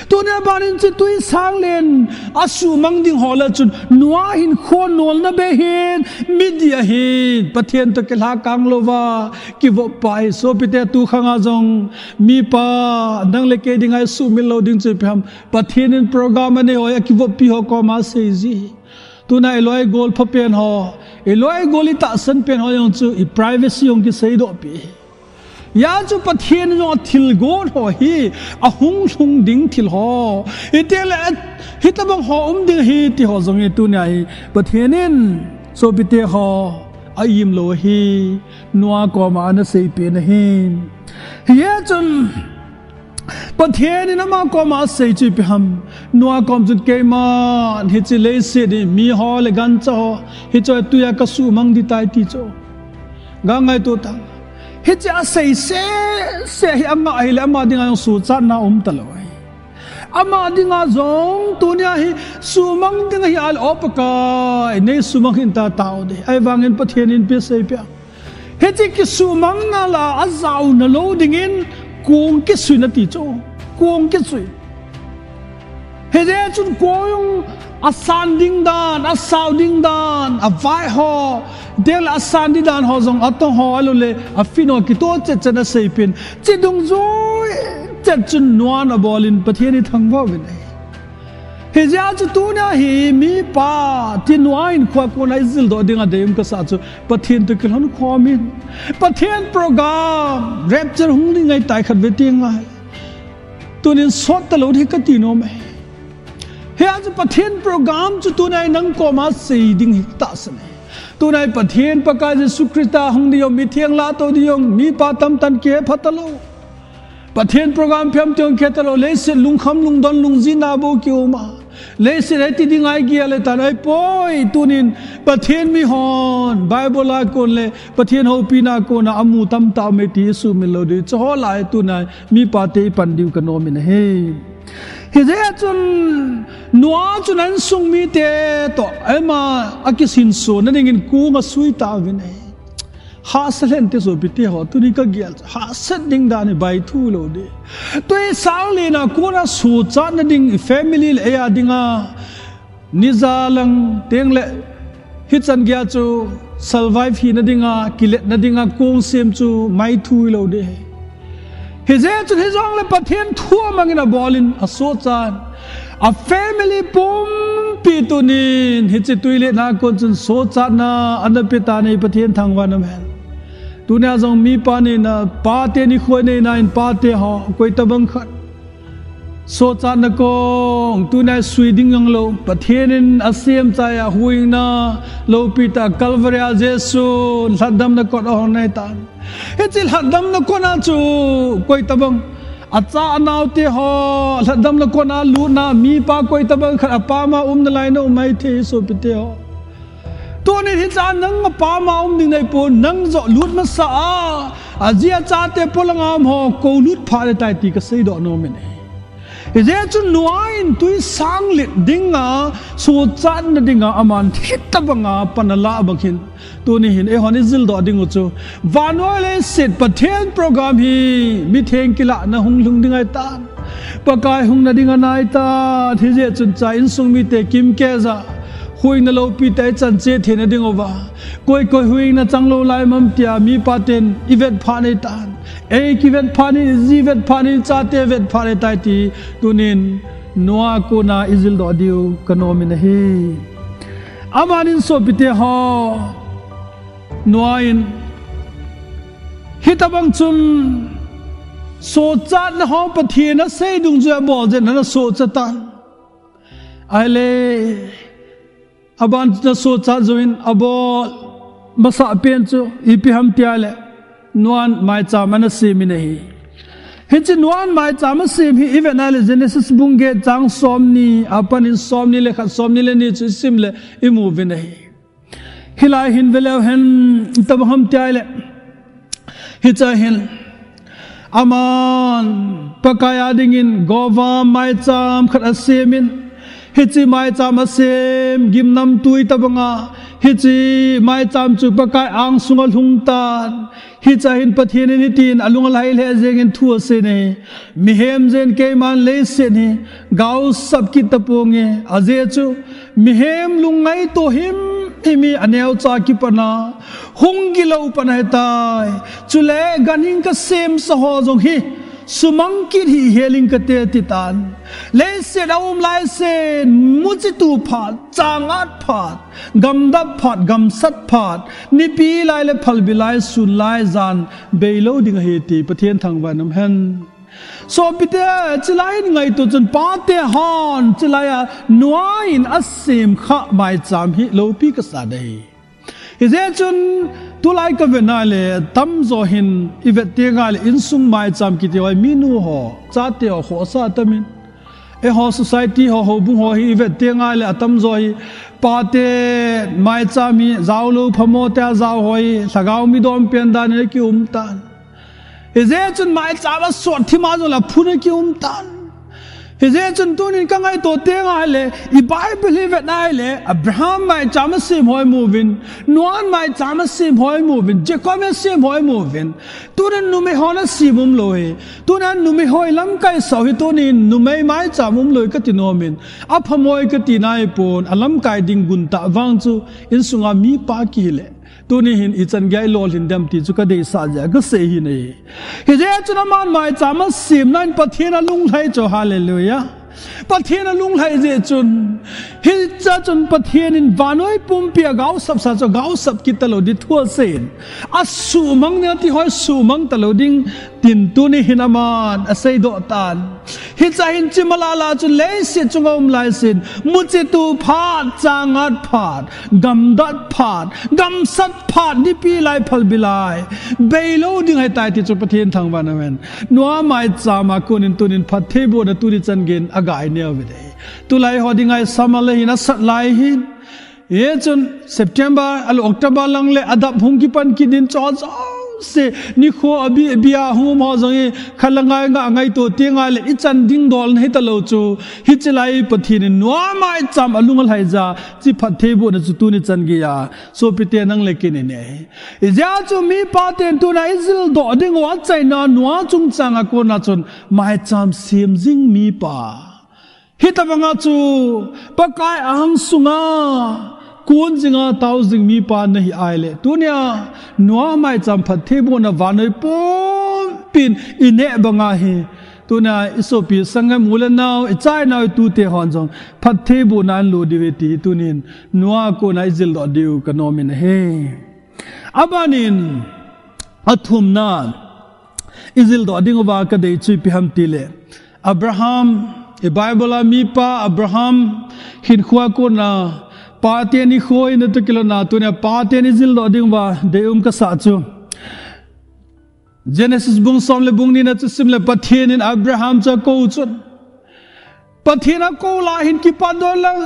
Tunia banin chu tui sang len a sumang ding ho le chun Noah hin khonolna be hin, midih ahin, Pathen to kilha kang louva kivop pa hi. Sopite, tu khanga jong mipa nang le kei dinga i sumil lou ding chu ipi ham? Pathen in program anei ho a kivoppi ho koma sei ji. Tuna i loi gol pha pen ho, i loi gol i tahsan pen ho jong chu i privacy jong kiseidoh pi. Hijeh chun Pathen in jong a thil gon ho hi, a hung lhung ding thil ho, i teng le hitabang ho um ding hi ti ho jong hi tunia hi Pathen in sopite ho a im lou hi Noah koma ana sei pen ahi. Hijeh chun Pathen in ama koma asei chu ipi ham? Noah kom chun, keiman hiche leiset hi mi ho le gancha ho hiche tui a ka sumang ding tai ti chu. Ga ngaito tan. Hiche asei sese hi anga ahile ama dinga jong sochatna um talou ahi. Ama dinga jong tunia hi sumang ding ahi ale, O Pakai, nei sumang hih in, ta tao de. Ahivangin Pathen in ipi asei peh a? Hiche kisumangna la a jaona lou dingin kong kisui na ti chu. Kong kisui. Hijeh chun kong a san ding dan, a sao ding dan, a vai ho, teng le a san ding dan ho jong, a tong ho, a lu le a fin ho kitoh chet chet a sei pen. Hiche dungjui chet chun Noah in abol in Pathen hi thangvah uvin ahi. Hijeh chun tunia hi mipa ti Noah in kho a kona i jildoh ding a dei um kasa chu Pathen to kilhon khom in. Pathen program, rapture hung ding ahitai khat ve ti ngai. Tunin sot talou ding kati nom e. Hijeh chun Pathen program chu tunia i nang koma sei ding hi tahsan e. Tunia i Pathen Pakai Jesu Christa hung ding jong, mitheng lato ding jong, mipa tamtah in kihepha talou. Pathen program phem teng khe talou, leiset lungkham lungdon lungjinna bou kium a. Leiset hiti ding ahi gel le tan ahipoi, tunin Pathen mihon Bible a kon le Pathen houpina kona amu tamtah um e ti i sumil lou ding. Hiche ho lah a tunia mipa te i pan diu ka nom in ahi. Hijeh chun Noah chun a insung mite toh ama a kisinso na dingin kong asui tauvin ahi. Hahsa lheh inte sopite ho, tuni ka gel chu hahsat ding dan hi baithu lou ding. Tui sang len a kona sochatna ding, family le eia dinga, ni ja lang teng le hichan geiya chu survive hina dinga, kiletna dinga kong sem chu maithu lou ding. Hijeh chun hijongle Pathen thu amangin abol in asochat in. A family pumpi tunin hiche tui letna a kon chun sochatna ana pe tan ahi, Pathen thangvah in um hen. Tunia jong mipa neina, pate nikho neina in pate ho, koi tabang khat sochatna kong, tunia sui ding jong lou, Pathen in asem chai a huhhingna loupi tah Calvary a Jesu lhatdamna kot ahong nei tan. Hiche lhatdamna kot a chu koi tabang, acha anaote ho, lhatdamna kot a lutna, mipa koi tabang khat apam a um nalai na um maithei sopite ho. Tunin hiche a nang apam a um ding nahipon, nang joh lut masa a, aji achate polang a um ho, kou lut phat le tai ti kaseidoh nom in ahi. Hijeh chun Noah in tui sang let dinga, sochatna dinga, aman hitabanga pan alah bang hin. Tuni hin eihon i jildoh ding u chu, vannoi leiset Pathen program hi mitheng kilahna hung lhung ding ahitan. Pakai hungna ding anaitan, hijeh chun cha insung mite kimkeh ja, huhhingna loupi tah ichan cheh theina diuva, koi koi huhhingna chang lou lai ham tia mipa ten i vetphah nei tan. Ei kivetphah in, i ji vetphah in, i chate vetphah nei tai ti, tunin Noah a kona i jildoh diu ka nom in ahi. Amanin sopite ho, Noah in hitabang chun sochatna ho Pathen asei dungjui a abol jeh in ana sochat tan. Ahile, aban chun asochat jouvin abol masa pen chu ipi ham tia le, Noah in maicham ana sem in ahi. Hiche Noah in maicham asem hi i vet na le Genesis bung get chang somni apan in somni le khat, somni le ni chu i sim le i mu uvin ahi. Hilai hin ve leu hen, itabang ham tia le, hiche a hin aman Pakai a dingin govam maicham khat asem in, hiche maicham asem gimnamtui tabanga Hiche maicham chu Pakai angsunga lhung tan. Hiche hin Pathen in hitin alung alhai lheh jengin thu asei in ahi. Mihem jen keiman leiset hi gaosap kit taponge. Ajeh chu mihem lungngaito himhim hi aneocha kipatna hung gilou pan ahitai. Chule ganhing kasemsa ho jong hi sumang kit hih hel ing kate ati tan. Leiset a um laisen, muchitu phat, changat phat, gamdap phat, gamsat phat, nipi lai le phalbi lai, sun lai jan beilou ding ahi ti Pathen thangvah in umhen. Sopite, chulai hin ngaito chun pate hon chulai a Noah in asem khah maicham hi loupi kasa dei. Hijeh chun tulai kavet nale tamjo hin ivet teng le insung maicham kiti ho minu ho, chate ho khohsah atamin. Eiho society ho, houbung ho hi ivet teng le atamjo hi pate maicham hi jaolou phamo te ajao ho hi lhagao midom pen dan in akium tan. Hijeh chun maicham a sot thima jongle aphun akium tan. Hijeh chun tunin kangaito teng le, i Bible hi vet nale, Abraham maicham asem ho imu uvin, Noah maicham asem ho imu uvin, Jacob asem ho imu uvin. Tunin numei hon asem umlou hi. Tunin numei ho ilamkai sah u hi tunin numei maicham umlou hi kati nomin. Aphamo hi kati naipon, alamkai ding guntah vang chu insunga mipa kihi le. Tuni hin ichan gei lolhin dem ti chu kadeisah jeh a kasei ahi. Hijeh chun aman maicham asemna in Pathen alunglhai chu, hallelujah. Pathen alunglhai jeh chun, hiche chun Pathen in vannoi pumpi agaosap sa chu gaosap kit talou ding thu asei in. Asuhmang ding ati ho suhmang talou ding tin tuni hin aman aseidoh tan. Hiche hin chima lala chu leiset chunga um laisen, muchitu phat, changat phat, gamdat phat, gamsat phat, nipi lai phalbi lai beilou ding ahitai ti chu Pathen thangvah in umhen. Noah maicham a konin tunin phattheibohna tuni chan geiyin agai neo uve. Tulai ho dinga summer le hin asat lai hin. Hichun September, ahilouleh October lang le adap hung kipan kit in chu jouse nikho abih bia hung um ho jong hi khat le ngai nga ngaito teng le ichan ding dol nahi talou chu. Hiche lai Pathen in Noah maicham alung alhai jeh a hiche phattheibohna chu tuni chan geiya sopite nang le kei in inei. Hijeh chun mipa ten tuna ijildoh diu achaina Noah chungchang a kona chun maicham sem jing mipa. Hitobanga chu Pakai angsunga kon jinga tao jing mipa nahi ahile, tunia Noah maicham phattheibohna vannoi pumpin ineh banga hi, tunia isopi sanggam u le nao, icha inau itute hon jong phattheibohna anlo diu ahi ti hi tunin Noah kona ijildoh diu kanomin ahi. Abanin, athumna, ijildoh diuva kadei chu ipi ham tile, Abraham, i Bible a mipa Abraham hinkhoa kona, pate nikho in atu kilona tunia pate ni jildoh diuva deium kasah chu. Genesis bung som le bung ni na chu sim le Pathen in Abraham chu akou chun. Pathen akou lai hin kipatdoh inlang,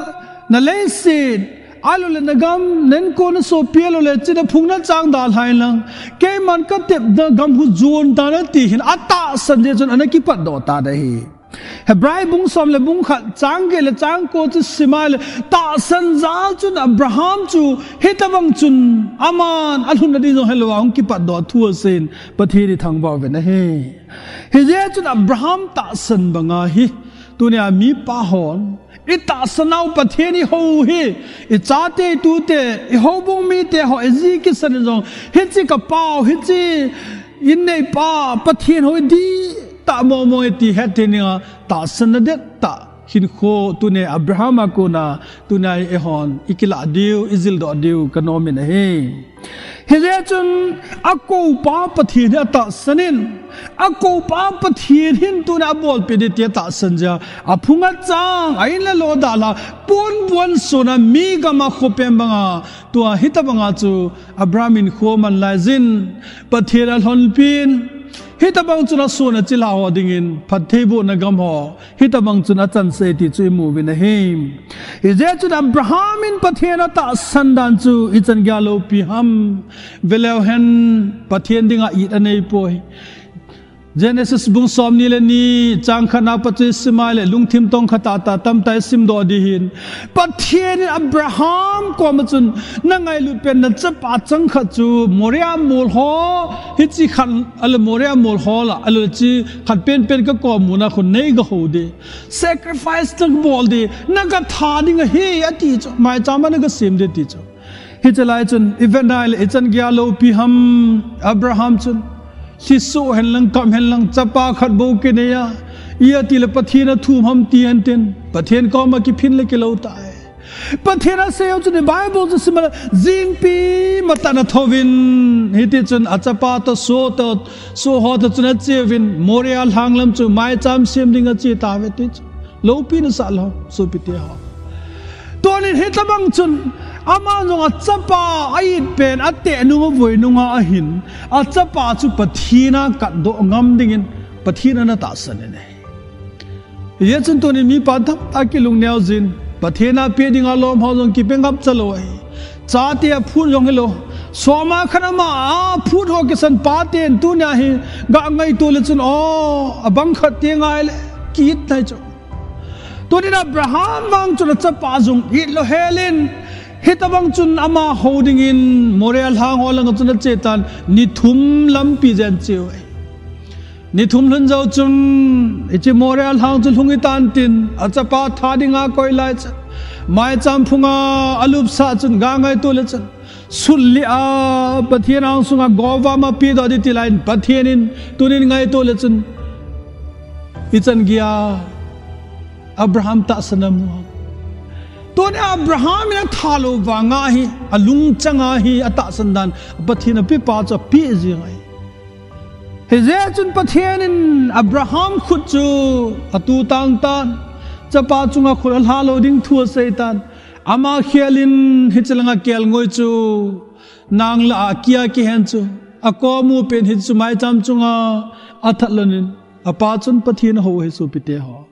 naleiset, ahilouleh nagam, na insung nasopi ahilouleh, china phung nachang dalha inlang, keiman katepna gam hu jon tan ati hin, atahsan jeh chun ana kipatdoh tan ahi. Hebrai bung som le bung khat, chang get le chang ko chu sim le, tahsan jal chun Abraham chu, hitobang chun, aman, alhunna ding jong helou a, hung kipatdoh thu aseiyin, Pathen ithangvah uvin ahi. Hijeh chun Abraham tahsan banga hi, tunia mipa hon, itahsan nau Pathen ihou hi, ichate, itute, ihoubung mite ho, iji kisan in jong, hiche kapau, hiche inneipa, Pathen hou dihtah momo iti het thei dinga, tahsanna dihtah hinkho, tunia Abraham a kona, tunia eihon, ikilah diu, ijildoh diu, kanomin ahi. Hijeh chun akoupa Pathen hi atahsan in, akoupa Pathen hin tuna abolpeh ding ti atahsan jeh a, aphung achang, a in le lo dalha, ponbuan sona mi gam a khopi banga, tua hitobanga chu Abraham in kho aman laiyin, Pathen alhonpin, hitobang chun ason achilha ho dingin, phattheibohna gam ho, hitobang chun achansah e ti chu imu uvin ahi. Hijeh chun Abraham in Pathen atahsan dan chu ichan geiya loupi ham. Veleu hen, Pathen dinga it aneipoi. Genesis bung somni le ni chang khatna pat chu isim a ahile lungthim tong khat a tamtah isim doh ding ahin. Pathen in Abraham koma chun, na ngailut pen na chapa changkhat chu Moria mol ho, hiche khat ahile Moria mol ho lah, ahile hiche khat penpen ka kom muna khun nei ga hou ding. Sacrifice nei bol ding, na ga tha ding ahi ati chu, maicham a na ga sem ding ati chu. Hiche lai chun, i vet na ahile, ichan geiya loupi ham, Abraham chun, lhi soh hen lang, kap hen lang, chapa khat bou kinei a, iti le Pathen a thum ham ti hen tin, Pathen koma kiphin le kilou tai. Pathen a asei u chu ni Bible chu sim a le, jingpi matah in athouvin, hiti chun achapa toh, soh toh, soh ho toh chun ache uvin, Moria lhang lam chu maicham sem ding ache tauve ti chu. Loupi nasah lou, sopite ho. Tunin hitabang chun, ama jong achapa a-it pen, ateh nung avui nunga ahin, achapa chu Pathen a katdoh ngam dingin, Pathen in ana tahsan in ahi. Hijeh chun tunin mipa tamtah kilungneo jin, Pathen a peh dinga lom ho jong kipe ngapcha lou ahi. Chate aphut jong hilou. Soma khat ama aphut ho kisan paten tunia hi ga ngaito le chun, o, abang khat te ngai le, ki-it nai chu. Tunin Abraham vang chun achapa jong it lou helin, hitabang chun ama hou dingin Moria lhang ho langa chun ache tan, ni thum lampi jen cheu ahi. Ni thum lhun jou chun, hiche Moria lhang chu lhung hitan tin, achapa tha dinga koi lai chun, maicham phunga alupsah chun ga ngaito le chun, sut lih a Pathen angsunga gova ma pedoh ding ti laiyin Pathen in tunin ngaito le chun, ichan geiya Abraham tahsan amu ham. Tuni Abraham in atha lou vanga hi, alungchanga hi atahsan dan, Pathen apepa chu apeh jeng ahi. Hijeh chun Pathen in Abraham khut chu atu tang tan, chapa chunga khut alha lou ding thu asei tan, ama khel in hiche langa kelngoi chu nang lah a kia kihen chu, akomu pen hichu maicham chunga athat lhon in, apa chun Pathen ahou ahi sopite ho.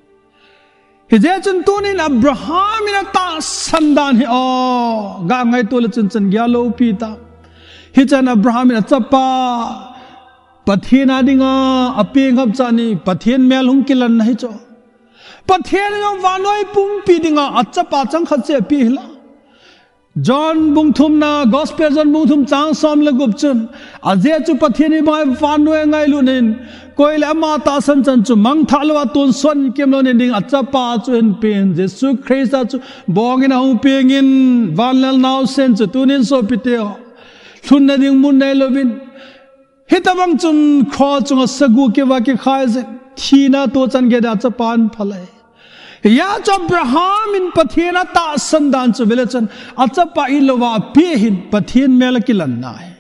Hijeh chun tunin Abraham in atahsan dan hi, o, ga ngaito le chun chan geiya loupi ta. Hichan Abraham in achapa Pathen a dinga ape ngapcha ni, Pathen mel hung kilanna hichu. Pathen in jong vannoi pumpi dinga achapa changkhat chu apeh hila. John bung thumna, Gospel John bung thum chang som le gup chun, ajeh chu Pathen in vannoi angailut in, koi le ama tahsan chan chu mangthah louva tonsot in kemlou nin ding achapa chu ahin pen, Jesu Christa chu bongin ahung pengin, van le naosen chu tunin sopite ho, lhunna ding mun neilouvin, hitabang chun cross chunga sagu kivah kikhai jin, thina toh chan geiya achapan aphal e. Hijeh chun Abraham in Pathen atahsan dan chu vele chun, achapa it louva apeh hin Pathen mel akilanna ahi.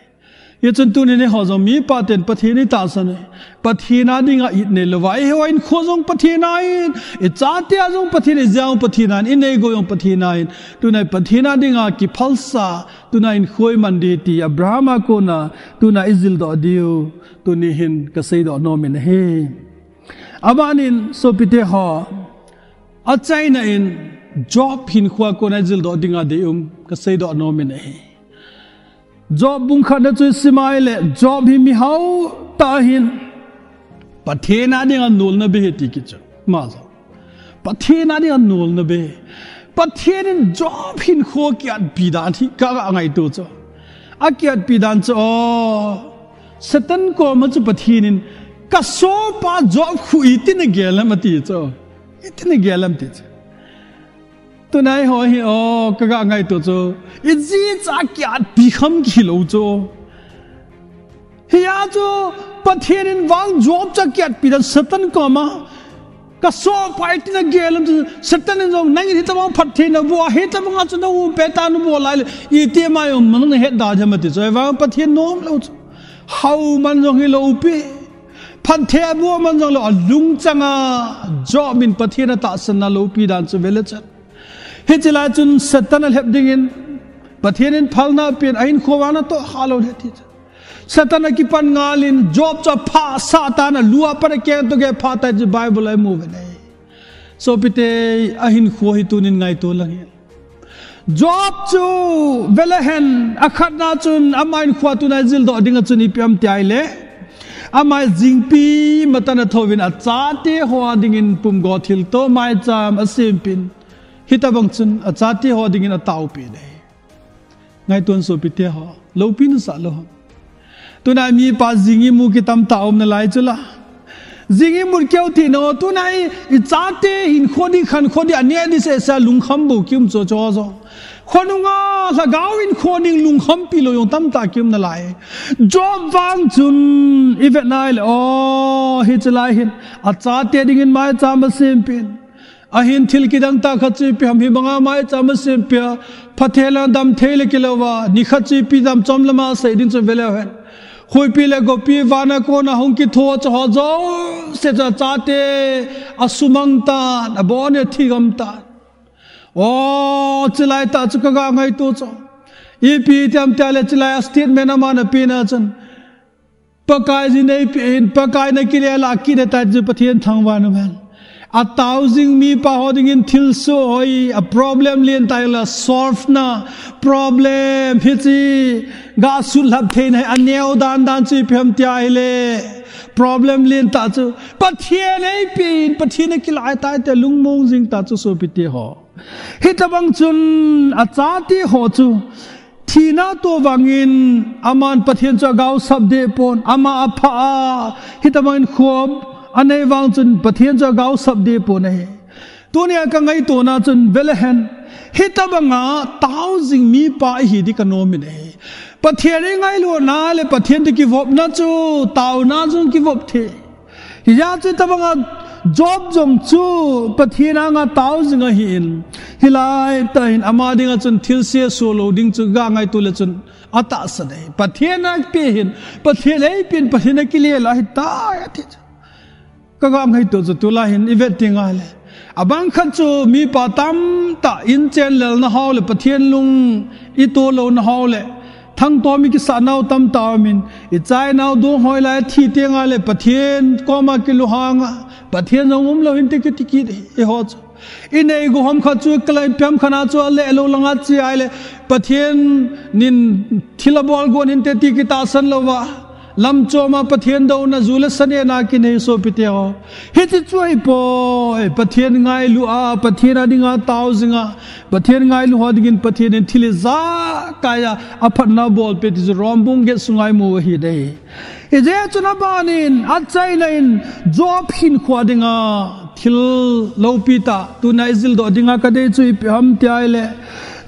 Hijeh chun tunin eiho jong mipa ten Pathen itahsan e. Pathen a dinga it neilouva, eiho a hinkho jong Pathen a in, ichate a jong Pathen, ijat jong Pathen a in, inei gou jong Pathen a in, tuna Pathen a dinga kiphalsa, tuna hinkho iman ding ti Abraham a kona tuna ijildoh diu, tuni hin kaseidoh nom in ahi. Abanin sopite ho, achaina in Job hinkho a kona ijildoh dinga deium kaseidoh nom in ahi. Job bung khatna chu isim a ahile, Job hi mihao tah ahin, Pathen a dinga nolna bei ahi ti kichu. Ama jong Pathen a dinga nolna bei. Pathen in Job hinkho akiatpi dan hi kaga ngaito chu. Akiatpi dan chu, o, Satan koma chu Pathen in, kasopa Job khu itin agel ham ati chu. Itin agel ham ti chu. Tuna eiho hi, o, kaga ngaito chu, ijeh chu akiatpi kham kilou chu. Hijeh chun Pathen in vang Job chu akiatpi dan Satan koma, kasopa itin agel ham chu, Satan in jong nangin hitabang phatthei naboh a, hitabang a chu naumpi tah naboh lai le, iti ama jong manang nahet da ham ati chu, ahivang Pathen nomlou chu. Hao man jong hiloupi, phatthei aboh man jonglou, alungchanga Job in Pathen atahsanna loupi dan chu vele chun. Hiche lai chun Satan alhep dingin, Pathen in phalna apen, ahinkho vang natoh khalou ding ati chu. Satan akipan ngalin, Job chu aphasah tan, alu a pat akeng toh gei aphah tai chu Bible a imu uve nei. Sopite, ahinkho hi tunin ngaito lang hin. Job chu vele hen, akhatna chun ama hinkho a tuna ijildoh dinga chun ipi ham ti ahile, Ama jingpi matan athouvin achate ho dingin pumgo thilto maicham asempin. Hitobang chun achate ho dingin ataopi e. Ngaito un sopite ho, loupina sah lou. Tuna mipa jing imut kitam tah um nalai chu la. Jing imut keu thei nao, tuna i, ichate hinkho ding khankho ding aneh ding seh seh lungkham bou kium chu chu jo. Khonunga lhagao hinkho ding lungkhampi lou jong tamtah kium nalai. Job vang chun ivet nai le, o, hiche lai hin achate dingin maicham asempin. Ahin thil kidang tah khat chu ipi ham, hibanga maicham asempia, phatthei le damthei le kilouva, nikhat chu ipi dam chom lama sei ding chu veleu hen. Huipi le gopi vana kona hung kitho chu ho jouse chu achate asumang tan, abon e thigam tan. O, chulai tah chu kaga ngaito chu. Ipi tiam tia le chulai a statement aman apena chun. Pakai jin eipen, Pakai in akile la kile tai chu Pathen thangvah in umhen. Atao jing mipa ho dingin thilsoh hoi, a problem lentah la solve na, problem hiche, ga sutlhap theina hi aneo dan dan chu ipi ham tia ahile. Problem lentah chu, Pathen eipen, Pathen akile tai tia lungmong jing tah chu sopite ho. Hitobang chun achate ho chu, thina toh vangin aman Pathen chu agaosap deh pon, ama apha a, hitobangin khom anei vang chun Pathen chu agaosap deh pon ahi. Tunia kangaitona chun veleu hen. Hitobanga tao jing mipa ihi ding kanom in ahi. Pathen ingailutna le Pathen toh kivopna chu, taona jong kivop thei. Hijeh chun tobanga Job jong chu Pathen anga tao jing ahin. Hilai tah hin ama dinga chun thilse soh lou ding chu ga ngaito le chun atahsan ahi. Pathen ape hin, Pathen eipen, Pathen akile la hitai ati chu. Kaga ngaito chu tulai hin ivet ding ahile. Abang khat chu mipa tamtah in chen lelna ho le Pathen lung ito louna ho le. Thangtom ikisah nau tamtah umin, ichai nau dong hoi lai thi teng ahile Pathen koma kilunghang a, Pathen jong umlou hinte kiti kit eiho chu. Inei gou ham khat chu kalai pem khat na chu alelou langa che ahile, Pathen in thil abol gon hinte ti kitahsan louva. Lamchoma Pathen douna ju le sa nehna kinei sopite ho. Hiche chu ahipoi, Pathen ngailu a, Pathen a dinga tao jing a, Pathen ngailu ho dingin Pathen in thil ijakai a, aphatna abolpeh ti chu Rom bung get sunga imu ahi dei. Hijeh chun abanin, achaina in, Job hinkho dinga, thil loupi tah, tuna ijildoh dinga kadei chu ipi ham tia ahile,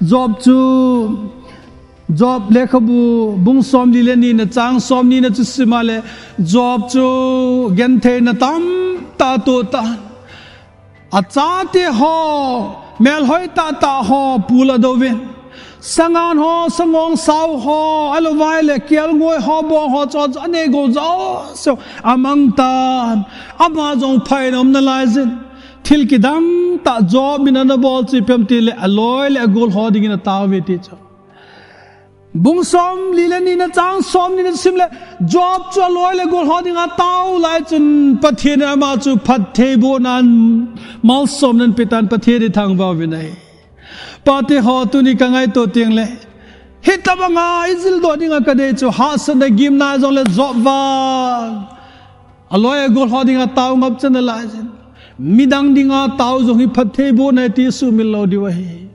Job chu, Job lekhabu bung somli le ni na chang somni na chu sim a le, Job chu gentheina tamtah atoh tan. Achate ho, melhoi tahtah ho, pul adouvin. Sangan ho, sangong sao ho, ahilouvai le kelngoi ho, bong ho, chon chon anei gou jouse amang tan. Ama jong phain aum nalai jin. Thil kidang tah Job in ana bol chu ipi ham ti le aloi le agol ho dingin atao uve ti chu. Bung somli le ni na chang somni na sim le, Job chu aloi le agol ho dinga atao lai chun Pathen in ama chu phattheibohnan malsomnan pe tan Pathen ithangvah uvin ahi. Pate ho tuni kangaito teng le, hitobanga ijildoh dinga kadei chu hahsatna gimna jong le Job vang. Aloi agol ho dinga tao ngap chan alai jin. Midang dinga tao jong hi phattheibohna ti sumil lou diu ahi.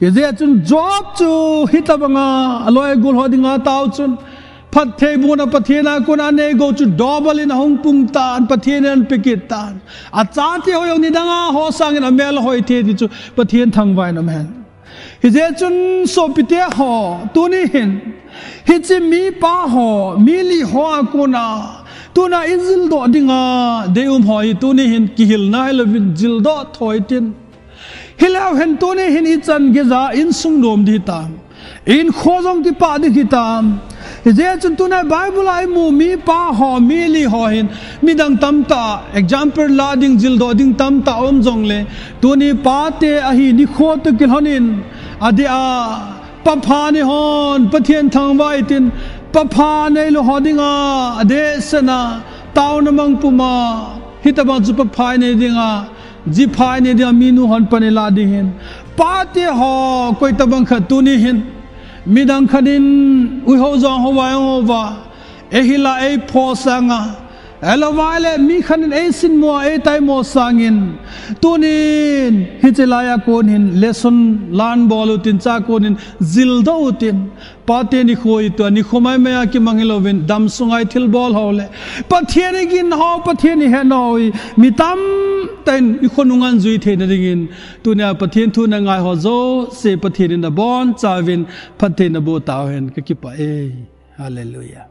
Hijeh chun Job chu hitobanga aloi agol ho dinga tao chun phattheibohna Pathen a kona anei gou chu double in ahung pung tan Pathen in ape kit tan. Achate ho jong nidanga ho sangin amel ahoi thei ti chu Pathen thangvah in umhen. Hijeh chun sopite ho, tuni hin, hiche mipa ho, mi li ho a kona, tuna ijildoh dinga, deium ho hi tuni hin kihilna hilouvin jildoh thoi tin. Hileu hen tuni hin ichan geija insung nom ding hitam. Inkho jong kipah ding hitam. Hijeh chun tuna Bible a imu mipa ho, mi li ho hin, midang tamtah, example la ding, jildoh ding tamtah um jongle, tuni pate ahi nikho toh kilhonin, adeh a, papha nei hon, Pathen thangvah in tin, papha neilou ho dinga, adeh sena, taona mang puma, hitobang chu papha nei dinga, jipha nei dinga, minu hon pan ilah ding hin. Pate ho, koi tobang khat tuni hin, midang khat in, uiho jong ho vai ho va, eihil a eipho sanga, Ahilou vaileh mi khat in eisinmo, eitaimo sangin, tunin hiche laiya kon hin lesson learn bol utin, chua kon hin jildoh utin. Pathen i khoi tua, nikho maimai a kimang hilouvin, dam sunga i thilbol ho le Pathen i gin ho, Pathen i hetna ho hi mi tamtah in i khonunga jui theina dingin, tunia Pathen thu na ngai ho jouse Pathen in abonchauvin phatthei naboh tauhen, kakipah e. Hallelujah.